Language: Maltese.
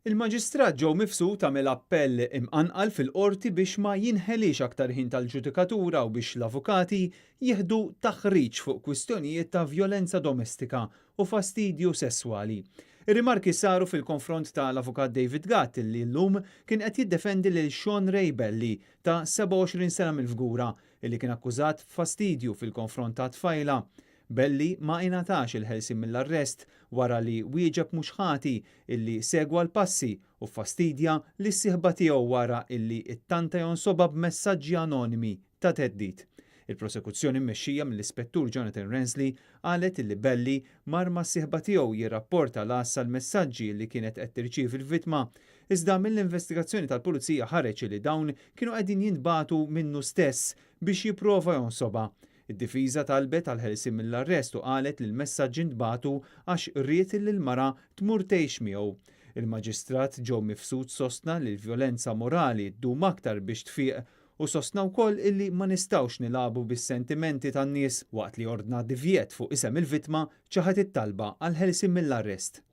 Il-Maġistrat Joe Mifsud għamel appell imqanqal fil-Qorti biex ma jinħeliex aktar ħin tal-ġudikatura u biex l-avukati jieħdu taħriġ fuq kwistjonijiet ta' vjolenza domestika u fastidju sesswali. Ir-rimarki saru fil-konfront ta' l-Avukat David Gatt li llum kien qed jiddefendi lil Sean Ray Belli ta' 27 sena mill-Fgura illi kien akkużat b'fastidju fil-konfront ta' tfajla. Belli ma ingħatax il-ħelsien mill-arrest wara li wieġeb mhux ħati illi segwa l-passi u ffastidja lis-sieħba tiegħu wara illi ttanta jonsobha b'messaġġi anonimi ta' theddid. Il-prosekuzzjoni mmexxija mill-Ispettur Jonathan Ransley qalet illi Belli mar mas-sieħba tiegħu jirrapporta l-għassa l-messaġġi li kienet qed tirċievi l-vittma iżda mill-investigazzjoni tal-Pulizija ħareġ li dawn kienu qegħdin jintbagħtu minnu stess biex jipprova jonsobha. Id-difiża talbet għall-ħelsien mill-arrest u qalet li l-messaġġi ntbagħtu għax ried li l-mara tmur tgħix miegħu. Il-Maġistrat Joe Mifsud sostna li l-vjolenza morali ddum aktar biex tfiq u sostna wkoll illi ma nistgħux nilagħbu bis-sentimenti tan-nies waqt li ordna divjet fuq isem il-vittma ċaħad it-talba għall-ħelsien mill-arrest.